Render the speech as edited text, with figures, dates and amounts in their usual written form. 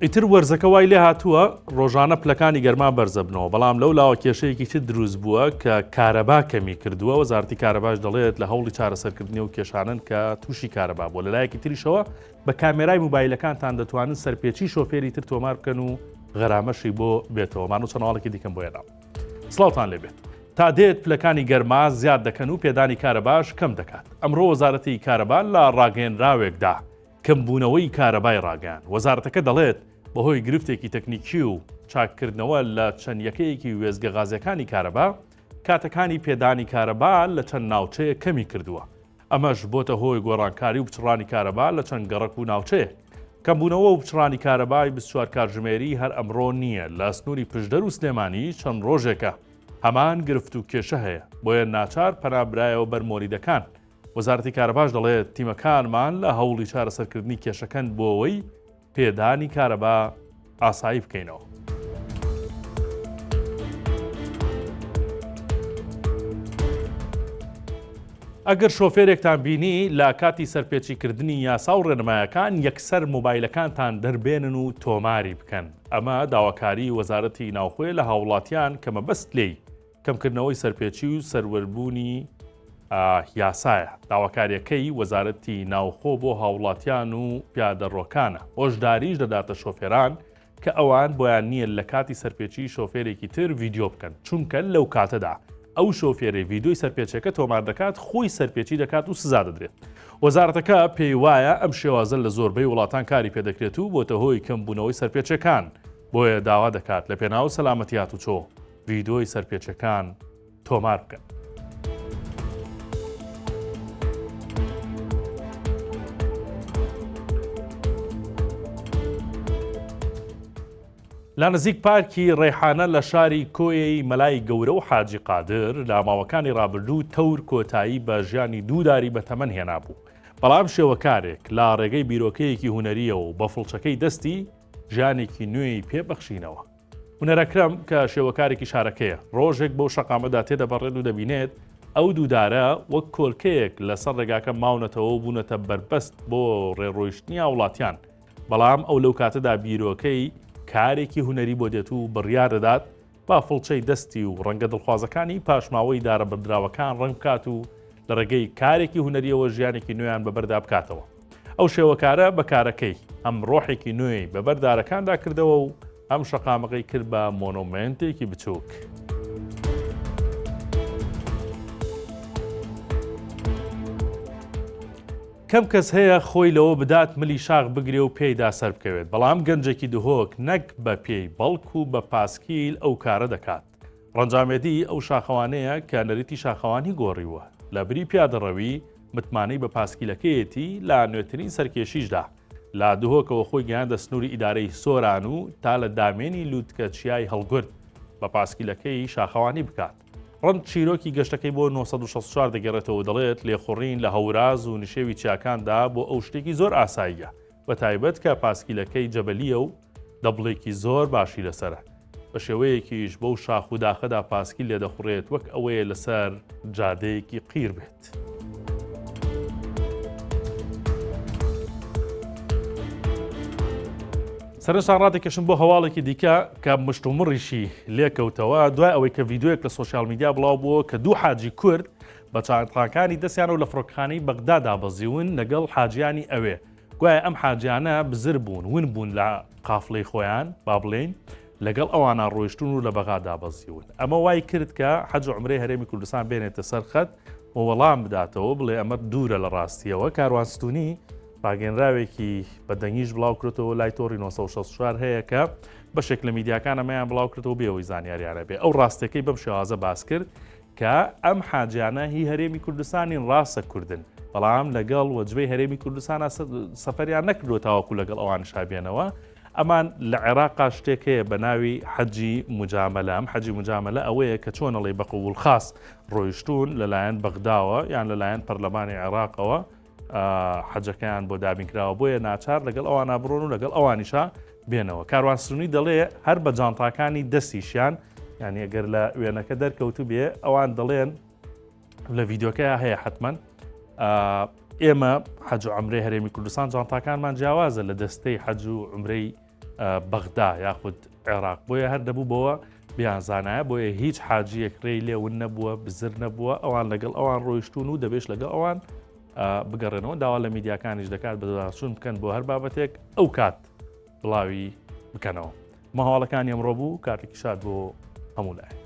ئیتر وەرزەکە وای لێ هاتووە ڕۆژانە پلەکانی گەرما بەرزەبنەوە، بەڵام لەو لاوە کێشەیەکی تر دروست بووە کە کارەبا کەمی کردووە، وەزارەتی کارەباش دەڵێت لە هەوڵی چارەسەرکردنی ئەو کێشانەن کە تووشی کارەبا بووە. لەلایەکی تریشەوە بە کامێرای موبایلەکانتان دەتوانن سەرپێچی شۆفێری تر تۆمار بکەن و غەرامەشی بۆ بێتەوە. مانۆ چەند هەواڵێکی دیکەم بۆ هێناوم. سڵاوتان لێبێت. تا دێت پلەکانی گەرما زیاد دەکەن و پێدانی کارەباش کەم دەکات. ئەمڕۆ وەزارەتی کارەبا لە ڕاگەیەنراوێکدا کەمبوونەوەی کارەبای ڕاگەیاند. وەزارەتەکە دەڵێت، بەهۆی گرفتێکی تەکنیکی و چاککردنەوە لە چەند یەکەیەکی وێستگە غازیەکانی کارەبا، کاتەکانی پێدانی کارەبا لە چەند ناوچەیەک کەمی کردووە. ئەمەش بۆتە هۆی گۆڕانکاری و پچڕانی کارەبا لە چەند گەڕەک و ناوچەیەک. کەمبوونەوە و پچڕانی کارەبای 24 کاتژمێری هەر ئەمڕۆ نییە، لە سنووری پشدەر و سلێمانی چەند ڕۆژێکە هەمان گرفت و کێشە هەیە، بۆیە ناچار پەنا برایەوە بەر مۆلیدەکان. وەزارەتی کارەباش دەڵێت، تیمەکانمان لە هەوڵی چارەسەرکردنی کێشەکەن بۆ ئەوەی پێدانی کارەبا ئاسایی بکەینەوە. ئەگەر شۆفێرێکتان بینی لە کاتی سەرپێچیکردنی یاسا و ڕێنمایەکان یەکسەر مۆبایلەکانتان دەربێنن و تۆماری بکەن. ئەمە داواکاری وەزارەتی ناوخۆیە لە هاوڵاتیان کە مەبەست لێی کەمکردنەوەی سەرپێچی و سەروەربوونی یاسایە. داواکارییەکەی وەزارەتی ناوخۆ بۆ هاوڵاتیان و پیادەڕۆکانە، هۆشداریش دەداتە شۆفێران کە ئەوان بۆیان نییە لە کاتی سەرپێچی شۆفێرێکی تر ڤیدیۆ بکەن، چونکە لەو کاتەدا ئەو شۆفێرەی ڤیدیۆی سەرپێچیەکە تۆمار دەکات خۆی سەرپێچی دەکات و سزا دەدرێت. وەزارەتەکە پێی وایە ئەم شێوازە لە زۆربەی وڵاتان کاری پێدەکرێت و بۆتە هۆی کەمبوونەوەی سەرپێچیەکان، بۆیە داوا دەکات لە پێناو سەلامەتی هاتوچۆ ڤیدۆی سەرپێچەکان تۆمار بکەن. لە نزیک پارکی ڕێحانە لە شاری کۆیەی مەلای گەورە و حاجی قادر لە ماوەکانی ڕابردوو تەور کۆتایی بە ژیانی دوو داری بەتەمەن هێنابوو، بەڵام شێوەکارێک لە ڕێگەی بیرۆکەیەکی هونەرییەوە و بە فڵچەکەی دەستی ژیانێکی نوێی پێ بەخشینەوە. هونەر ئەکرەم کە شێوەکارێکی شارەکەیە، ڕۆژێک بەو شەقامەدا تێدەپەڕێت و دەبینێت ئەو دوو دارە وەک کۆلکەیەک لەسەر ڕێگاکە ماونەتەوە و بوونەتە بەربەست بۆ ڕێڕۆیشتنی هاوڵاتیان، بەڵام ئەو لەو کاتەدا بیرۆکەی کارێکی هونەری بۆ دێت و بڕیار دەدات با فڵچەی دەستی و ڕەنگە دڵخوازەکانی پاشماوەی دارە بڕدراوەکان ڕەنگ بکات و لە ڕێگەی کارێکی هونەریەوە ژیانێکی نوێیان بەبەردا بکاتەوە. ئەو شێوەکارە بە کارەکەی هەم ڕۆحێکی نوێی بەبەر دارەکاندا کردەوە و هەم شەقامەکەی کرد بە مۆنۆمێنتێکی بچووک. کەم کەس هەیە خۆی لەوە بدات ملی شاخ بگرێ و پێیدا سەربکەوێت، بەڵام گەنجێکی دهۆک نەک بە پێی بەڵکو بە پاسکیل ئەو کارە دەکات. ڕەنجامێدی ئەو شاخەوانەیە کە نەریتی شاخەوانی گۆڕیوە، لە بری پیادەڕەوی متمانەی بە پاسکیلەکەیەتی، لە نوێترین سەرکێشیشدا لە دهۆکەوە خۆی گەیاندە سنووری ئیدارەی سۆران و تا لە دامێنی لووتکە چیای هەڵگورد بە پاسکیلەکەی شاخەوانی بکات. ڕەنج چیرۆکی گەشتەکەی بۆ 964 دەگەڕێتەوە و دەڵێت، لێخوڕین لە هەوراز و نشێوی چیاکاندا بۆ ئەو شتێکی زۆر ئاساییە، بەتایبەت کە پاسکیلەکەی جەبەلییە و دەبڵێکی زۆر باشی لەسەرە. بە شێوەیەکیش بەو شاخ و داخەدا پاسکیل لێدەخوڕێت وەک ئەوەیە لەسەر جادەیەکی قیر بێت. سەرنجتان ڕادەکێشم بۆ هەواڵێکی دیکە کە مشتومڕیشی لێکەوتەوە دوای ئەوەی کە ڤیددیوەک لە سۆشیال میدیا بڵاو بووە کە دوو حاجی کورد بە چاوەڕانکانی دەستیانەوە لە فڕۆکخانەی بەغدا دابەزیون لەگەڵ حاجیانی ئەوێ گوایە ئەم حاجیانە بزر بوون ون بوون لە قافلەی خۆیان با بڵێین لەگەڵ ئەوانە ڕۆیشتون و لە بەغا دابەزیون ئەمە وای کرد کە حەج و عمرەی هەرێمی کوردستان بێنێتە سەر خەت و وەڵام بداتەوە بڵێ ئەمە دوورە لە ڕاستیەوە کاروان ستونی ڕاگەنراوێکی بە دەنگیش بڵاو کرێتەوە لای تۆڕی 964 هەیە کە بەشێک لە میدیاکان ئەمەیان بڵاو کردەوە بێەوەی زانیاریانە بێ ئەو ڕاستەکەی بەم شێوازە باس کرد کە ئەم حاجیانە هی هەرێمی کوردستانین ڕاستە کوردن بەڵام لەگەڵ وەجبەی هەرێمی کوردستانە سەفەریان نەکردووە تاوەکو لەگەڵ ئەوان شابێنەوە ئەمان لە عێراقا شتێک هەیە بە ناوی حەجی مجاملە ئەم حەجی مجاملە ئەوەیە کە چۆن ئەڵێی بە قبوڵ خاس ڕۆیشتوون لەلایەن بەغداوە یان لەلایەن پەرلەمانی عێراقەوە حەجەکەیان بۆ دابین کراوە بۆیە ناچار لەگەڵ ئەوانە بڕۆن و لەگەڵ ئەوانیشا بێنەوە کاروان سونی دەڵێ هەر بە جانتاکانی دەستیشیان یعنی ئەگەر لە وێنەکە دەرکەوتو بێ ئەوان دەڵێن لە ڤیددیوکەیە هەیە حتمما ئێمە حەج و عمرەی هەرێمی کوردستان جانتاکانمان جیاوازە لە دەستەی حەج و عمرەی. بەغدا یاخود عێراق، بۆیە هەر دەبوو بەوە بیانزانایە، بۆیە هیچ حاجیەک ڕێی لێ ون نەبووە، بزر نەبووە، ئەوان لەگەڵ ئەوان ڕۆیشتون و دەبێش لەگەڵ ئەوان بگەڕێنەوە. داوا لە میدیاکانیش دەکات بەدواداچوون بکەن بۆ هەر بابەتێک ئەو کات بڵاوی بکەنەوە. مەهواڵەکانی ئەمڕۆ بوو، کاتێکی شاد بۆ هەموو لایەک.